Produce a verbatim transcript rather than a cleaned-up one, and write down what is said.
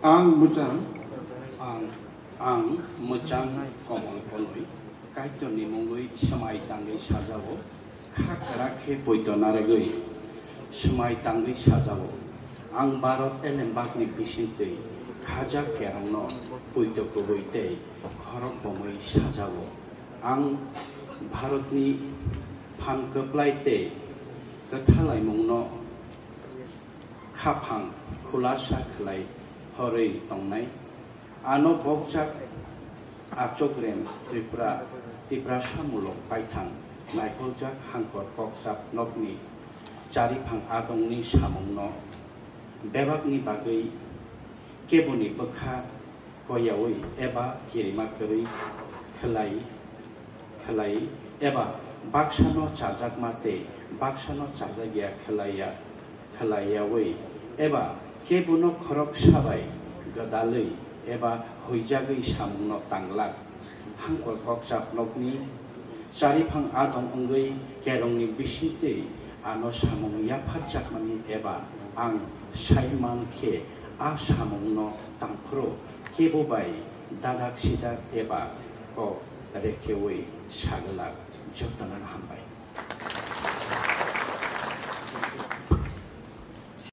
Ang mwchang. Ang, ang mwchang komol konwi Kaitorni mungwi swmai tangwi sajao, kha kwrak khe poito narwgwi swmai tangwi sajao. Ang Bharat elembakni bisingtwi khajak kerongno poito kubui tei khorok bomwi sajao. Ang Bharatni phan kwplai tei kwthalaimungno khaphang khulasa khlai horwi tongnai. Ano bokjak Achokrem Tripura, Tiprasa mulok paithang naikoljak Hangkor Kokchap nokni chariphang adongni samungno bebakni bagwi keboni bwkha koyaui eba kirima kwrwi khlai, khlai eba baksano chajakma tei baksano chajakya khlaiya, khlaiyaui eba kebono khoroksa bai gwdalwi eba huijagwi samungno tanglak. Hangkor Kokchap nokni chariphang adong wngwi kerongni bisingtwi ano samung yapharjakmani eba ang sai man khe a samungno tangphuru kebo bai dadak sidak eba kok rekheui sagwlak. Jotono hambai.